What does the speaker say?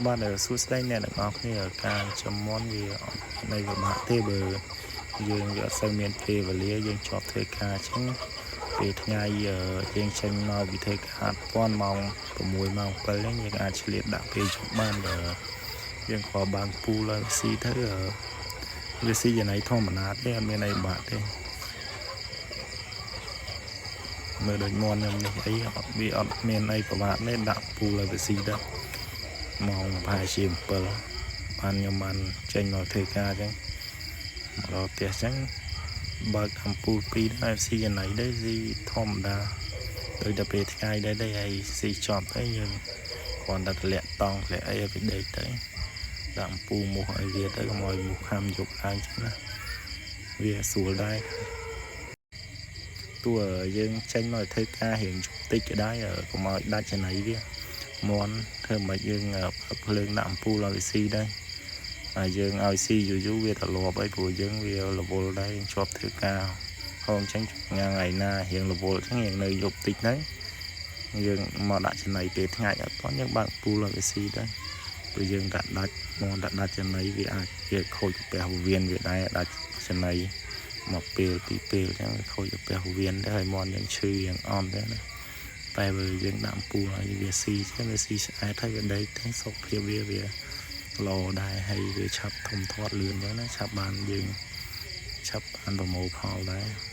បាទសួស្តីអ្នកទាំងអស់គ្នាការចំមន់វាអត់នៃពិបាកទេបើយើងវាអត់សូវមានពេលវេលាយើងជាប់ធ្វើការអញ្ចឹងពេលថ្ងៃយើងចេញមកពីធ្វើការអត់ទាន់ម៉ោង6ម៉ោង7ហ្នឹងយើងអាចឆ្លៀតដាក់ពេលជប់បានបើយើងគ្រាន់បានពូលឲ្យស៊ីទៅវាស៊ីចំណីធម្មតាទេអត់មានអីបាក់ទេមើលដូចមន់ខ្ញុំនេះអីអត់វាអត់មានអីពិបាកទេដាក់ពូលឲ្យវាស៊ីទៅម៉ោងប្រហែលជា7បានខ្ញុំបានចេញមកធ្វើការអញ្ចឹងមកដល់ផ្ទះអញ្ចឹងបើកអំពូល2ដែរស៊ីចំណីដែរស៊ីធម្មតាដូចតែពេលថ្ងៃដែរទេហើយស៊ីចប់ទៅយើងគ្រាន់តែតម្លាក់តង់តម្លាក់អីឲ្យវាដេកទៅដាក់អំពូលមូសឲ្យវាទៅកុំឲ្យមូសខាំយប់ឡើងអញ្ចឹងណាវាស្រួលដែរទោះយើងចេញមកធ្វើការរៀងជប់តិចក៏ដែរកុំឲ្យដាច់ចំណីវាមន់ធ្វើមិនយើងបើកភ្លើងដាក់អំពូលឲ្យវាស៊ីដែរហើយយើងឲ្យស៊ីយូរយូរវាត្រឡប់អីព្រោះយើងវារវល់ដែរយើងជាប់ធ្វើការហងអញ្ចឹងថ្ងៃណារៀងរវល់អញ្ចឹងរៀងនៅយប់តិចហ្នឹងយើងមកដាក់ចំណីពេលថ្ងៃអត់ទាន់យើងបើកពូលឲ្យវាស៊ីដែរព្រោះយើងដាក់ដាច់មកដាក់ដាច់ចំណីវាអាចវាខូចកាពះវៀនវាដែរដាច់ចំណីមកពេលពីរពេលអញ្ចឹងវាខូចកាពះវៀនដែរហើយមន់យើងឈឺយ៉ាងអន់ដែរណាតែបើយើងដាក់អំពូលឲ្យវាស៊ីចឹងវាស៊ីស្អាតហើយវាដេកទៅសុខភាពវាវាល្អដែរហើយវាឆាប់ធំធាត់លឿនចឹងណាឆាប់បានយើងឆាប់បានប្រមូលផលដែរ។